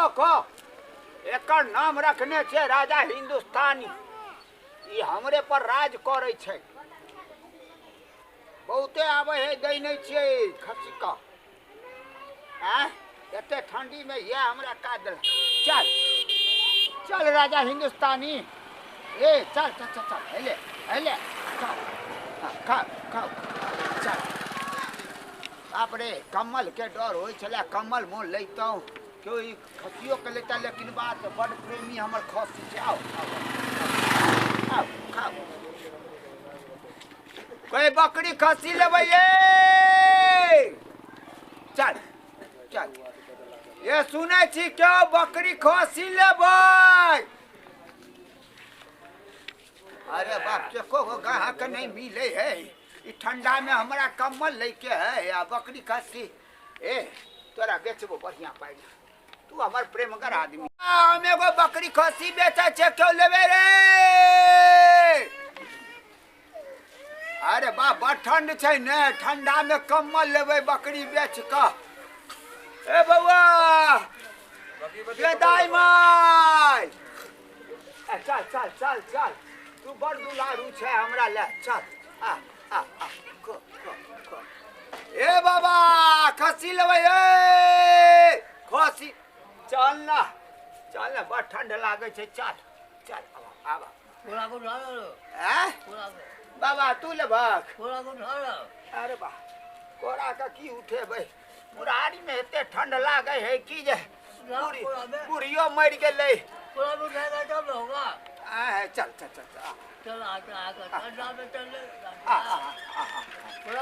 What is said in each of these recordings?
खो खो। एकर नाम रखने छै राजा हिंदुस्तानी। ई हमरे पर राज करै छै। बहुते आबै है, दै नहि छियै खस्सी कऽ। आँय, एते ठंडी में यह हमरा काट देलक। चल चल राजा हिंदुस्तानी, ए चल चल चल चल, हेले हेले, चल, हाँ, खाओ खाओ, चल। बाप रे, कम्बल के डर होइ छलै, कम्बल मोन लैतहुँ केओ ई खसियो के लेता, लेकिन बात बड़ प्रेमी हमर खसी छै। आउ आउ आउ, खाओ। कोई बकरी खसी लेबै? ये चल चल। ये सुनै छी, क्यों बकरी खसी लेबै? अरे बाप, एको गो ग्राहक नहीं मिले है। ई ठंडा में हमरा कम्बल लैके है आ बकरी खसी। ए तोरा बेचबो बढ़िया पाइ, तू हमर प्रेमगर आदमी। हम एगो बकरी खसी बेचै छै, क्यों लेबै रे? अरे बाप, बड़ ठंड छै ने, ठंडा में कम्बल लेबै बकरी बेच कऽ। ए बौआ, ए दाइ माय, ए चल चल चल चल, तू बड़ दुलारू छै हमरा ले, चल आ आ आ, खो खो खो। ए बाबा, खस्सी लेबै? ए खस्सी, चल ना चल ना, बड़ ठंड लागै छै, चल चल, आब आब। आँय बाबा, तू लेबक? अरे बा, कोरा के की उठेबै? मुरारी में एते ठंड लागे है कि जे बुढ़ी बुढ़ियो मरि गेलै। आ चल चल चल चल, आ आ आ आ।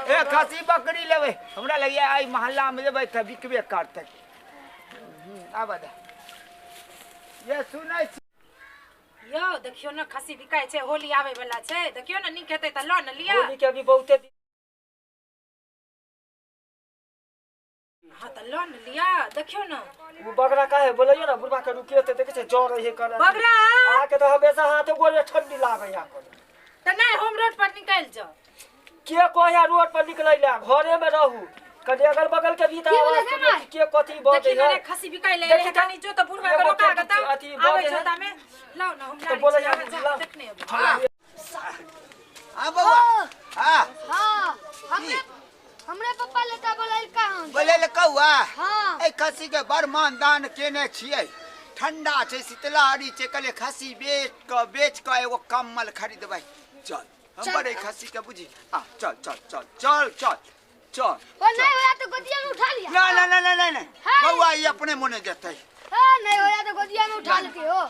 ए खस्सी बकरी लेबै? हमरा लगैया एहि मोहल्ला में जेबै तऽ बिकबे करतै। आब दे, ये सुनै छी? यौ देखियौ ने, खस्सी बिकाइ छै, होली आबै वाला छै, देखियौ ने, नीक हेतै तऽ लऽ ने लिअ। होली के अभी बहुते दिन। हाँ तऽ लऽ ने लिअ, देखियौ ने। ओ बगरा काहे बोलैयो ने बुढ़बा के, रुकियो तऽ देखै छै जर रहे कना। बगरा अहाँके तऽ हमेशा हाथ गोरे ठंडी लागै या कने। तऽ नहि, हम रोड पर निकलि जाउ। के कहे रोड पर निकलै ला? घरे में रहू, कनी अगल बगल के भी तऽ की आवाज बोलै छै सुनियौ माय? कि के कथी बजै देखी ने है। रे, खस्सी बिकाइ ले देखी एलै, तऽ कनी जो तऽ बुढ़बा के एगो रोका के के तऽ अथी आबै बजै छौ है। तामे लाउ ने, हम तऽ लाड़ी बोलै छी, है, अहाँ जाउ, लाउ। देखने अबै। हाँ हाँ बौआ, हाँ। हाँ, हमरे हमरे पप्पा लेता बोलैलका हन। बोले ले कौआ? हाँ। एहि खस्सी के बड़ मानदान केने छियै। ठंडा छै, शीतलहरी छै, कहलियै खस्सी बेच कऽ बेच कऽ एगो कम्बल खरीदबै। चल, हम चल। बड़ एहि खस्सी के बुझी। आ चल चल चल चल चल चल। ओ नहीं होया तो गोदिया में उठा लिया। ना ना ना ना ना ना। है। बौआ, ई अपने मोने जेतै। हाँ, नहीं होया तो गोदिया में उठा लेती हो। आ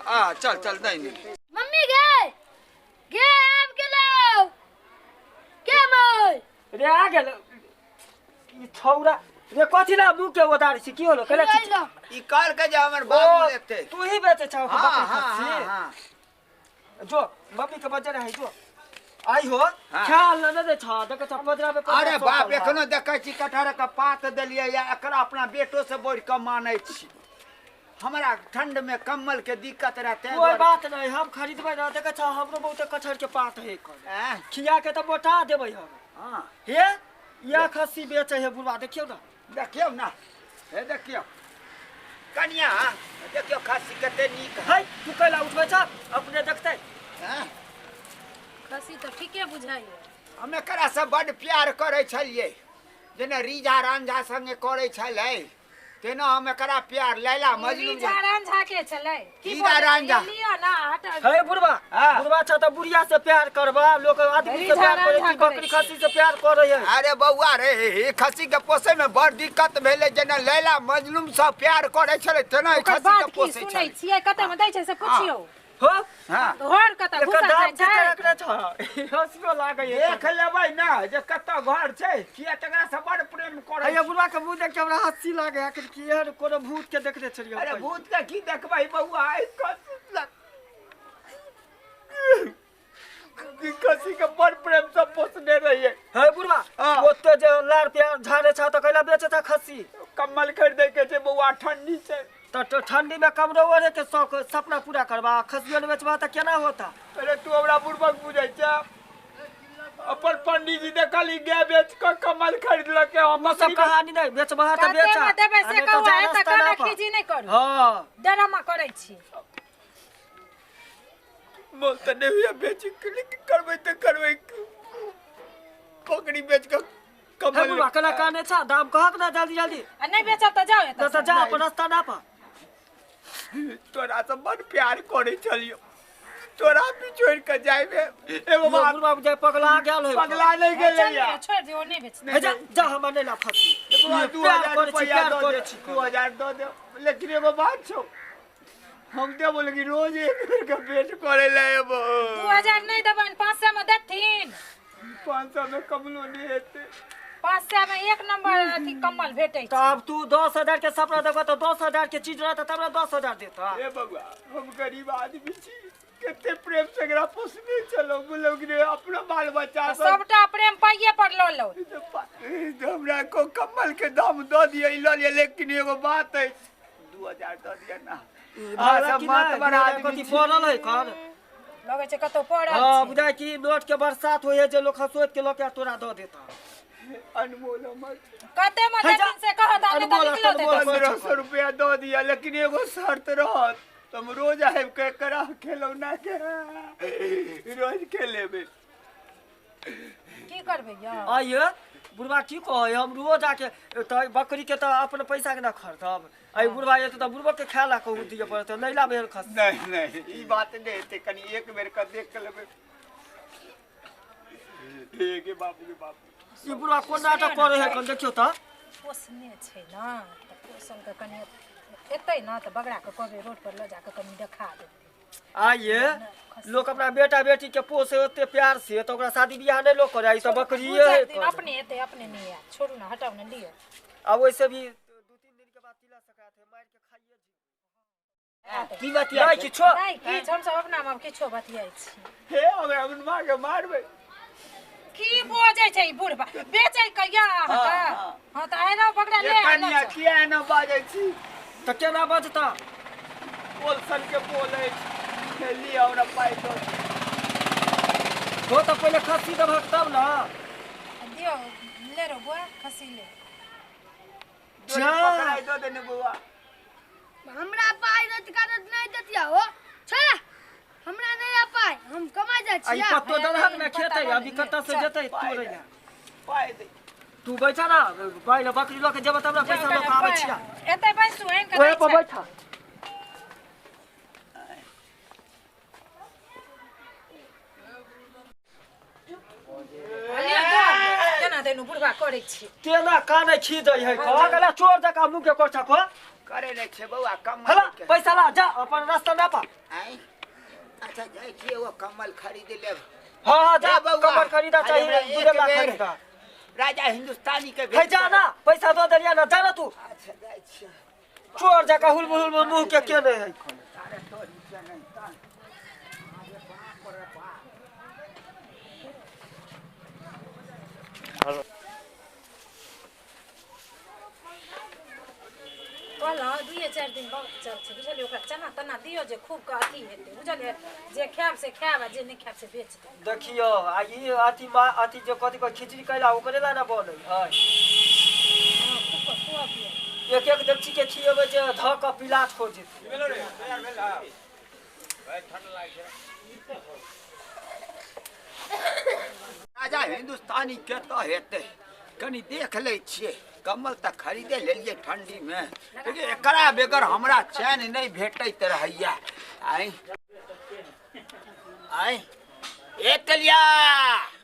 आ चल चल, नहीं नहीं। मम्मी गे गे, आब गेलो के मोय? रे आ गेल ई छौरा रे, कथी ला मुँह के ओदार छी? की होलो? कैला ले छी? लो। ई कहलकै जे हमर बाबू लेतै। तू ही बेचे छौ हाँ बकरी हाँ खस्सी? हाँ हाँ। जो मम्मी के बजर है, जो आई हो। हाँ। ख्याल न दे छ, देख छ पजरा पे पजरा अरे सोचल बाप, है। एखनो देखै छी कटहर के पात देलियै या एकरा अपना बेटो से बढ़ि कऽ मानै छी। हमरा ठंड में कम्बल के दिक्कत रहते। कोई बात नहीं, हम खरीदबै ना, देख छ हमरो बहुते कटहर के पात है कन, खिया के तऽ मोटा देबै हम। हाँ। हे या खस्सी बेचे है बुढ़वा, देखियौ ना। देखियौ ना, हे देखियौ कनिया, देखियौ खस्सी कते नीक है। है तू कैला उठबै छ? अपने देखतै। हैं? खस्सी तऽ ठीके बुझाइए। हम एकरा से बड प्यार करै छलियै, जेना रीझा रांझा संगे करै छलै तेना हम एकरा प्यार। लैला मजनू रीझा रांझा के छलै की? रीझा बोलै रांझा। छियै? लिअ ना, हट। हे बुढ़वा। हाँ। बुढ़वा छ तऽ बुढ़िया से प्यार करबा, लोक आदमी से रीझा प्यार करे रांझा कि करै बकरी छै। खस्सी से प्यार करे है? अरे बौआ रे, ई खस्सी के पोसै में बड़ दिक्कत भेलै। जेना लैला मजनू सब प्यार करै छलै तेना ई ओकर खस्सी बात के की पोसै सुनै छलै। छियै? कते में दै छै से पुछियौ। हो। हाँ। घर कतऽ एकर घुसल दाम जाइ कते छै? रखने छ? हंसियो लागै है। देख लेबै ने जे कतऽ घर छै, किया तकरा से बड़ प्रेम करै अरे छी। बुढ़वा के मुंह देख के हमरा हंसी लागे है कि एहन कोनो भूत के देखने छलियै हम अरे पहिले। भूत के की देखबै बौआ, ई खस्सी खस्सी के बड़ प्रेम से पोसने रहियै। हे बुढ़वा। हाँ। ओते जे लार प्यार झाड़े छ तऽ कैला बेचे छ खस्सी? कम्बल खरीदे के छै बौआ, ठंडी छै। तऽ ठंडी में कमरो ओढ़े के शौक सपना पूरा करबा, खस्सियो ने बेचबा तऽ केना होता? अरे तू हमरा बुड़बक बुझै छ? अपन पंडीजी देखली गाय बेच कऽ कम्बल खरीदलकै, हम ओ सब कहानी नहीं, बेचबा तऽ कते बेचा में देबै आ से नहीं तऽ कहू, जा एतऽ रास्ता काना ना पर। खीजी नहि करू। हां ड्रामा करै छी। मोल त नै होइया बेच के, लेकिन करबै त करबै। बकरी बेच के कम्बल। हे बुढ़वा केना काने छा, दाम कहक ना जल्दी जल्दी। आ नै बेचब त जाउ एतऽ। त जा अपन रास्ता ना पा। तोरा से बड़ प्यार करे छलियो, तोरा भी छोड़ के जाइबे एगो बात। बुढ़वा बुझाइ पगला गेल है। पगला नहीं गेलै या। छोड़ दियो, नहीं बेच। हे जा जा, हमर नै ला फसी। एगो प्यार 2000 करै छी, रुपया प्यार दऽ करै दे, छी। 2000 दऽ दे, लेकिन एगो बात छौ, हम देबो लेकिन रोज एक बेर के भेंट करे ले एबो। 2000 नहीं देबनि, 500 में देथिन। 500 में कमलो नहीं हेतै। 500 में एक नंबर अथी कम्बल भेटै छै। त आब तू 10,000 के सपना देखबह त 10,000 के चीज रहत तब ना 10,000 देता। ए बबुआ, हम गरीब आदमी छी, कते प्रेम से एकरा पोसने छलहुँ, बुझलहुँ कि नहि, अपना बाल बच्चा सब सबटा प्रेम पाइये पर लऽ लो। हमरा को कम्बल के दाम दऽ दिअ, ई लऽ लिअ, लेकिन एगो बात अछि, 2000 दऽ दिअ ना। भाड़ा अहाँ सब कि मातबर नहि, आदमी कथी छी। पड़ल है खन? लगै छै कतौ पड़ल हां छै। बुझाइ कि नोट के बरसात होय है जे लोक हसोत के लऽ के तोरा दऽ देता। अनमोल हमर। कते में हे जा। देथिन से कहत, आ नहि तऽ अनमोल, निकलो अनमोल। देतै। 1500 रुपया दऽ दिअ, लेकिन एगो शर्त रहत, हम रोज आबि के एकरा खेलौना के रोज खेलेबै। की करबै यौ? आइए बुढ़वा की कहै, हम रोज आके त बकरी के त अपन पैसा के ना खरीदब। आई बुढ़वा एतै त बुढ़वा के खाय ला कहू दिअ पड़तै, नै लाबै हन खस। नहीं नहीं, ई बात नहीं हेतै, कनी एक बेर के देख के लेबै। हे गे बापू गे बापू। ई बुढ़वा कोन नाटक करै है कन देखियौ त। पोसने छै ना, तऽ पोसल के कनि एतै ना तऽ बगड़ा के कहबै रोड पर लऽ जाके कनि देखा देतै। आइए लोक अपना बेटा बेटी के पोसे ओते प्यार से त ओकरा शादी बियाह नै लोक करे, ई त बकरिए दू है चारि दिन कन। अपने एतै, अपने नहि आयत। छोड़ू ना, हटाउ ना, लिअ। आ वैसे भी 2-3 दिन के बाद तिला संक्रांति है, मारि के खाइए जी। की बतिया? नहि किछो। नहि किछु, हमसब अपना मे किछो बतियाइ छी। हे हमरा अनुमा के मारबै। की बजै छै ई बुढ़बा? बेचै कहिया अहाँके? हाँ। हाँ तऽ आइ बगड़ा ले ये आ, लऽ कनिया चल। किया एना बाजै छी? त केना बजता? बोल सन के बोल अछि। हे लिअ हमरा पाइ दऽ दिअ। हो त पहिले खस्सी देबहक तब ना। दियौ, ले रौ बौआ, खस्सी ले। डोरी जा। पकड़ाइ दऽ दे ने बौआ। हमरा पाइ देत का नहि देतिया हो, छोड़ा हमरा नहीं आ पाइ, हम कमा जाइ आ ई छियै। पत्तो देलहक ने पत्ता खेतै, लऽ अभी ले, कतऽ से चल। जेतै पाइ तोड़ै दे। ला। पाइ दे। तू बैठा ना, पाइ बकरी लऽ के जेबऽ तब ना पैसा लऽ के आबै छियै। एतै बैसू, आनि कऽ ओहे दै पर छै। बैठा। लिअ, दऽ दियौ। केना देनु बुढ़बा करै छी। केना काने खीजै है कह गला चोर जकाँ मुँह के कोठा को। करे नहि छै बौआ कम्बल हला के। पैसा ला जा अपन रास्ता ना पा। आँय? अच्छा जाइ छी एगो कम्बल खरीद लेब। हाँ हाँ जा, ए बौआ, कम्बल खरीदा अरे हमरा चाहिए, एक दूध ला बेर खरीदा। राजा हिंदुस्तानी के हे भेंट जा ना, पैसा दऽ देलियै ना, जा ना तू। अच्छा जाइ छियै। चोर जकाँ हुलमुल हुलमुल मुँह के केने है। अरे तोरी के नहि तऽ। अरे बाप रे बाप। कहलहुँ 2-4 दिन बचल छै, बुझलियै? ओकरा चना तना दियौ जे खूब के अथी हेतै, बुझलियै? जे खायब से खायब आ जे नहि खायब से बेच देब। देखियौ आ ई अथी मा अथी जे कथी कहै खिचड़ी कैला ओकरे ला ना बनै है। हाँ, खूब के खुअबियौ। एक एक डेगची के खियेबै जे धऽ कऽ पिलाट हो जेतै। राजा हिंदुस्तानी कतऽ हेतै? कनी देख लै छियै। कम्बल तऽ खरीदे लेलियै ठंडी में, लेकिन एकरा बगैर हमरा चैन नहीं भेटैत रहैया। आइ आइ ए तेलिया,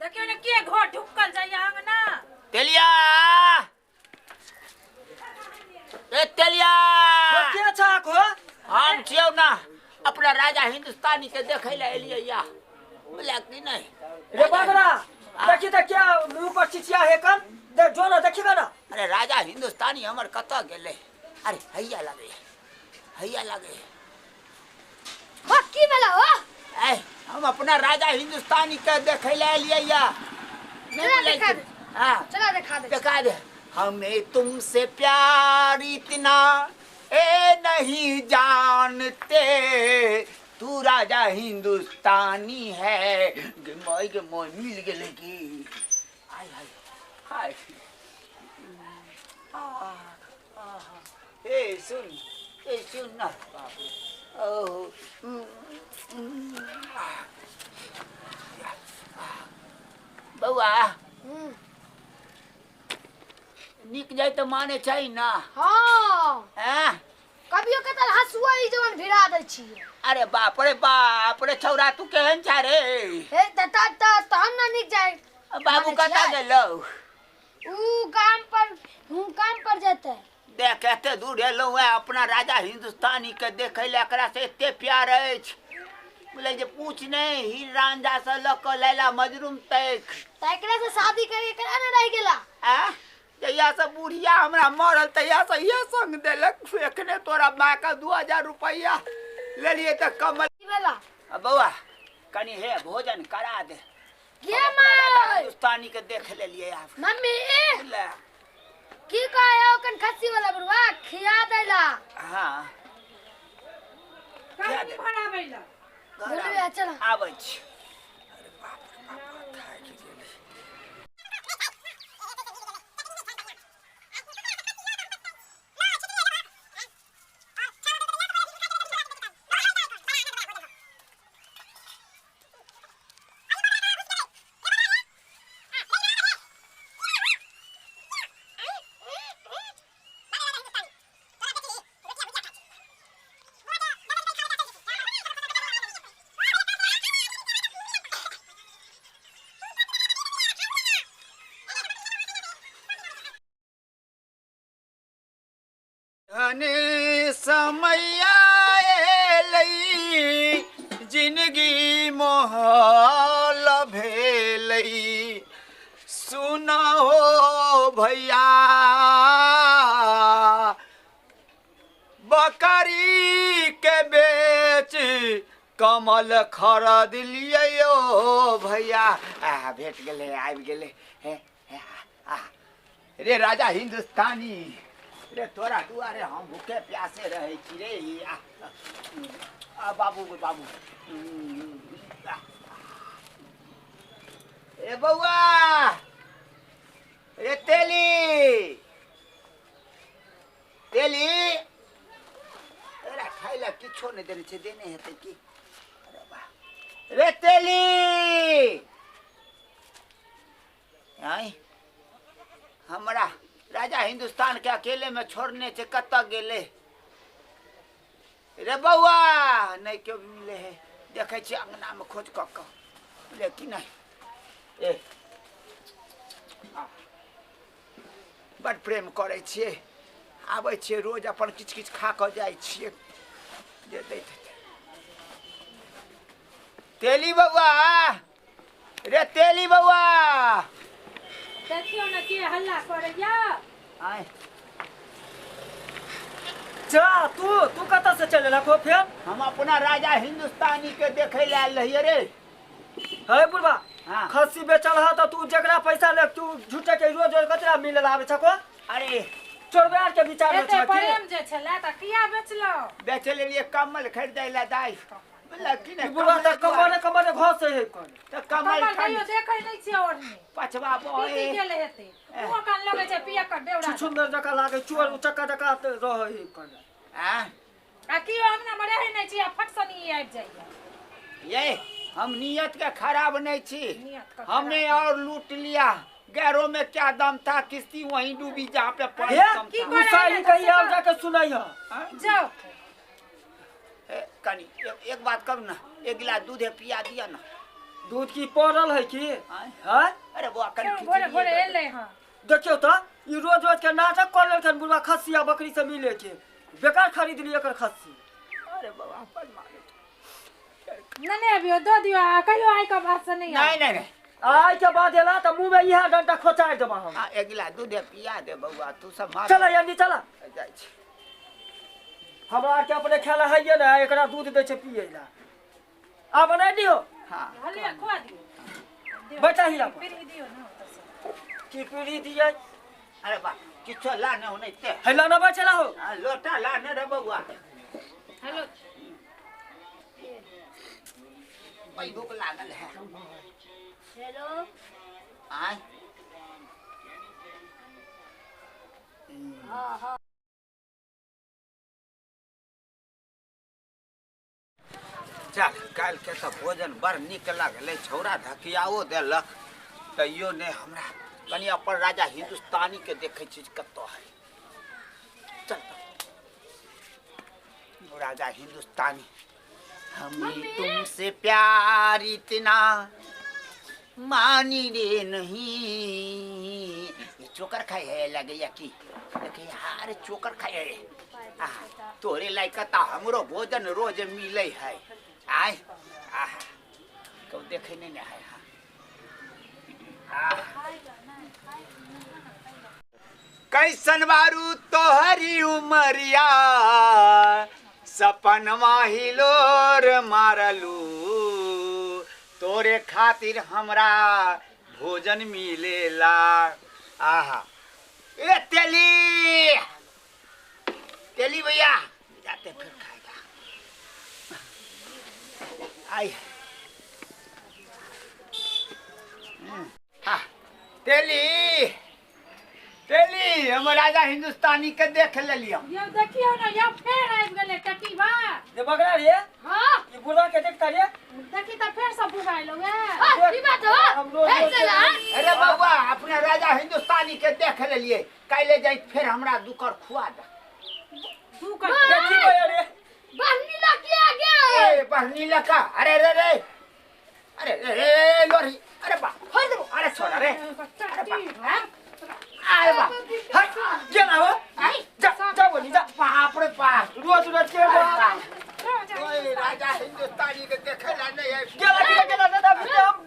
देखियौ ने के घर ढुकल जाइया अंगना। तेलिया, ए तेलिया। के छाक हो? हम छियौ ना, अपना राजा हिंदुस्तानी के देखै लए एलियै या। बुझलक कि नहि? रे बगरा, देखी त क्या मुँह पर चिचिया है कन, देख जो ना देखी ना। अरे राजा हिंदुस्तानी हमर कतऽ गेलै? अरे हैया लगे, हैया लगे। हो की भेला हो? ऐ हम अपना राजा हिंदुस्तानी के देखै लए एलियै या। नहीं चला बुझै देखा छी? दे। हाँ चला देखा दे। देखा दे। हमें तुमसे प्यार इतना ए नहीं जानते, तू राजा हिंदुस्तानी है। गे मोय गे मोय मिल गेलै की। हाय हाय हाय। ए सुन, ए सुन ना ओ बौआ निक जाय त माने छै ना। हां हैं कभियो के त हसुआ ई जवन भिड़ा दै छी। अरे बाप रे छौरा तू केहन छ रे? हे त त तहन ना निक जाय। बाबू कता गेलौ? ऊ काम पर हूं काम पर जेते। देख एते दूर एलौ है अपना राजा हिंदुस्तानी के देखै ले, एकरा से एते प्यार अछि बोले जे पूछ नहीं हीर रांझा से ल क लैला मजरूम तक। त एकरा से शादी करे एकरा ने रह गेला। आ जहिया से बुढ़िया हमरा मरल तहिया से इहे संग देलक। एखने तोरा माँ के 2000 रुपया लेलिए त कमल वाला। बौआ कनी हे भोजन करा दे। ये मां हिंदुस्तानी के देख लेलिए आप। मम्मी की कहे ओकन खस्सी वाला बुढ़वा खिया देला। हां कनी भराबैला बोलबे चल आबै छी। अरे बाप रे बाप थाकि गेली। धने समैया एलै जिंदगी मोहल भेलै। सुना हो भैया बकरी के बेच कमल खरीद लियै ओ भैया। आ भेट गेलै आबि गेलै। हे आ रे राजा हिंदुस्तानी रे तोरा दुआरे हम भूखे प्यासे रहे छी रे। आ, आ बाबू बाबू ए बौआ रे तेली तेली तोरा खाय ला किछो नहीं देने छे, देने हेतै की? अरे बा रे तेली आई हमरा राजा हिंदुस्तान के अकेले में छोड़ने छे कत गेले रे बौआ? नहीं क्यों मिले है देखे छी अंगना में खोज क क लेकिन नहीं। ए बड़ प्रेम करे छियै, आबै छियै रोज अपन किछु किछु खा कऽ जाइ छियै जे दैत हेतै। तेली बौआ रे तेली बौआ देखियो न के हल्ला करैया। आय जा तू तू कतऽ से चल एलहो फेर? हम अपना राजा हिंदुस्तानी के देखे ले आयल रहियै रे। हे बुढ़वा हाँ। खस्सी बेचल ह त तू जकरा पैसा ले तू झूठे के रोज रोज कतरा मिले आबै छको? अरे चोरबे आर के विचार में एते छ की? प्रेम जे छलै त किया बेचलो? बेचे लेलियै कम्बल खरीदै ले दाइ बुझलक कि ई बुढ़वा त कमरे कमरे घर से हे कर त कमल कमल कहियो देखै नै छियै ओढ़ने पछवा पीती बहे गेल हेतै। ओ कान लगै छै पिया कर बेवड़ा छुछुंदर जका लागे चोर उचक्का जका रहै हे कर। आ आ कियो अंगना में रहै नै छियै फट सनी आबि जाइया। ये हम नियत के खराब नहीं छी, नियत के हमने और लूट लिया। गैरों में क्या दम था, किस्ती वहीं डूबी जहाँ पे पानी हे कम की था। तू सही कही आब जाके सुनाई ह। जाओ ए, कनी एक बात करू ना, एक गिलास दूध है पिया दिया ना। दूध की पड़ल है की? आँय? हैं अरे बुआ कनी क्यों भोरे खिचड़ी भोरे दे दे। एलै हँ। देखियो त ई रोज रोज के नाटक कर लेलखन बुढ़वा खस्सी आ बकरी से मिले के बेकार खरीद लिए एकर खस्सी। अरे बाबा अपन मारे नने अबियो दो दियो आ कहियो आइ के बात से नहीं नहीं नहीं नहीं आइ के बाद एला त मुंह में इहा डंडा खोचाइ देबा हम। आ एक गिलास दूध है पिया दे बउआ तू सब मार चला यानी चला जाइ छी। हमरा के अपने खेला है ना एकरा दूध दै छै पियै ला। आ बना दियो। हां हलिया खुआ दियो बैठा हिला पर। पीढ़ी दियो ना ओतऽ से। की पीढ़ी दियै? अरे बा किछो ला न होने ते हेला ना बैठला हो। आ लोटा ला न रे बउआ। हेलो बड़ी भूख लागल है। हेलो आय हाँ हाँ। चल काल्हि के तऽ भोजन बड़ नीक लगलै, छौड़ा धकियाओ देलक तैयो नहि। हमरा कनि अपन राजा हिंदुस्तानी के देखै छी कतऽ है। चल राजा हिंदुस्तानी, हमें तुमसे प्यार इतना मानी रे नहीं। चोकर खाए है लगैया की देखे, अरे चोकर खाए है। तोरे लायक त हमरो भोजन रोज मिले है। आय आह कब देखे नहीं है। कैसन बारू तोहरी उमरिया, सपनवा हिलोर मारलू, तोरे खातिर हमरा भोजन मिलेला। आहा ए तेली तेली भैया जाते फिर खाएगा। आई हाँ तेली तेली, हम राजा हिंदुस्तानी के देख लेलियो। यो देखियो ना, यो फेर आबि गेलै टटीबा। जे बकरा रे, हां ई बुढ़वा के देखता रे, देखी त फेर सब बुझाइलो ए। हां की बात हो? अरे बाबा अपना राजा हिंदुस्तानी के देख लेलिए, काल्हि जाई फेर हमरा दुकर खुआ दे। दुकर देखी भैया रे, बहनी लकी आ गया। ए बहनी लका, अरे रे रे, अरे रे रे लोरी, अरे बा अरे छोड़ रे, अरे बा अरे बा हट गेला हो, जा जा बोली जा। बाप रे बाप, रोज रोज के ओए राजा हिंदुस्तानी के देखेला नहीं है। गेला गेला गेला दादा हम